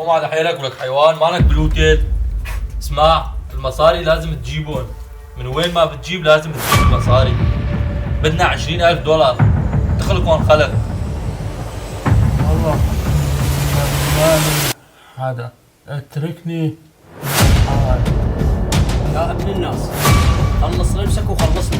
قوم على حيلك ولك حيوان، مالك بالأوتيل. اسمع، المصاري لازم تجيبهم من وين ما بتجيب، لازم تجيب المصاري. بدنا 20,000 دولار، تخلقهم خلق. والله مالي حدا، اتركني حالي. يا ابن الناس، خلص نفسك وخلصنا.